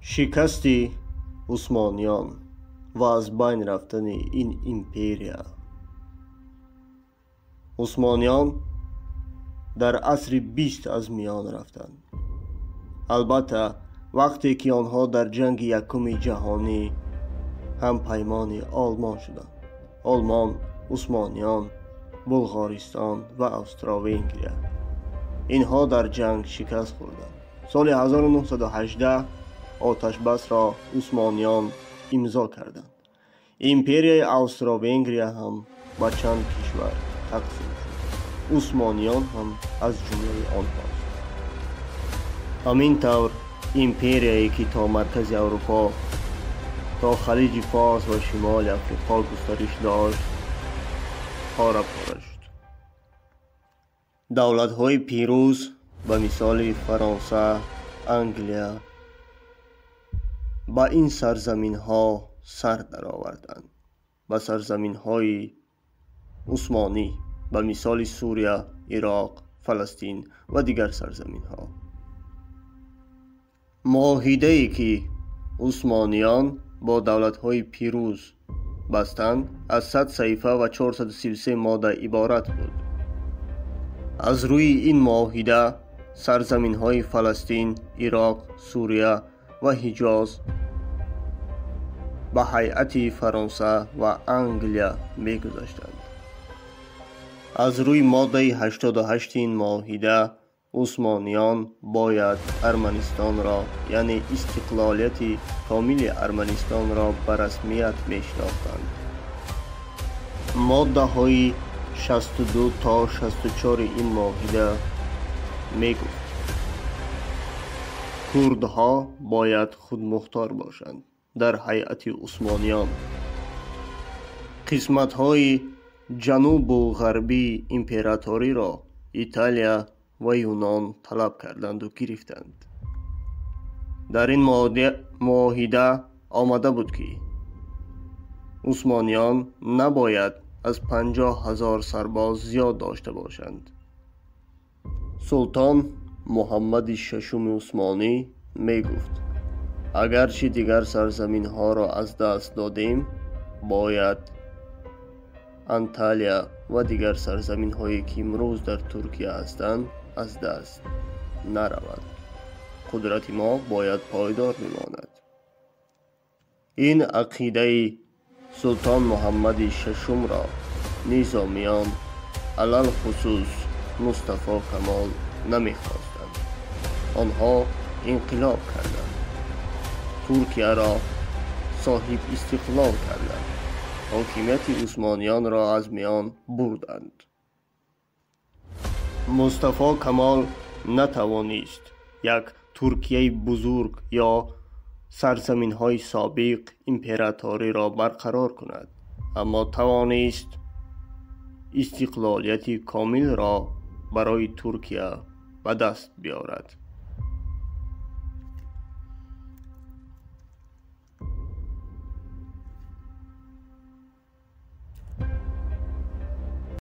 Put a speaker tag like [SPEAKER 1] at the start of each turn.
[SPEAKER 1] Шикасти Усмониён ва аз байн рафтани ин империя. Усмониён дар асри 20 аз миён рафтанд. Албатта, вақте ки онҳо дар ҷанги якуми ҷаҳонӣ ҳампаймони Олмон шуданд. Олмон, Усмониён, Булғористон ва Австро-Венгрия. Инҳо дар ҷанг шикаст хӯрданд. Соли 1918 оташбасро Усмониён имзо карданд. Империяи Австро-Венгрия ҳам ба чанд кишвар тақсим шуд. Усмониён ҳам аз ҷумлаи онҳост. Ҳамин тавр, империяе ки то маркази Аврупо, то Халиҷи Форс ва Шимоли Африқо густариш дошт, пора пора шуд. Давлатҳои пирӯз ба мисоли Фаронса, Англия ба ин сарзаминҳо сар дароварданд. Ба сарзаминҳои Усмонӣ, ба мисоли Сурия, Ироқ, Фаластин ва дигар сарзаминҳо. Муоҳидае ки Усмониён бо давлатҳои пирӯз бастанд, аз 100 саҳифа ва 433 модда иборат буд. Аз рӯи ин муоҳида сарзаминҳои Фаластин, Ироқ, Сурия ва Ҳиҷоз ба ҳайати Фаронса ва Англия мегузаштанд. Аз рӯи моддаи 88 ин муоҳида Усмониён бояд Арманистонро, яъне истиқлолияти комили Арманистонро ба расмият мешинохтанд. Моддаҳои 62 то 64 ин муоҳида мегуфт: курдҳо бояд худмухтор бошанд дар ҳайати Усмониён. Қисматҳои ҷанубу ғарбии императориро Италия ва Юнон талаб карданду гирифтанд. Дар ин муоҳида омада буд, ки Усмониён набояд аз 50 000 сарбоз зиёд дошта бошанд. Султон Муҳаммади Шашуми Усмонӣ мегуфт: агарчи дигар сарзаминҳоро аз даст додем, бояд Анталия ва дигар сарзаминҳое ки имрӯз дар Туркия ҳастанд, аз даст наравад. Қудрати мо бояд пойдор бимонад. Ин ақидаи Султон Муҳаммади Шашумро низомиён, алалхусус Мустафо Камол, намехостанд. Онҳо инқилоб карданд, Туркияро соҳиб истиқлол карданд, ҳокимияти усмониёнро аз миён бурданд. Мустафо Камол натавонист як Туркияи бузург ё сарзаминҳои собиқ императориро барқарор кунад, аммо тавонист истиқлолияти комилро барои Туркия ба даст биёрад.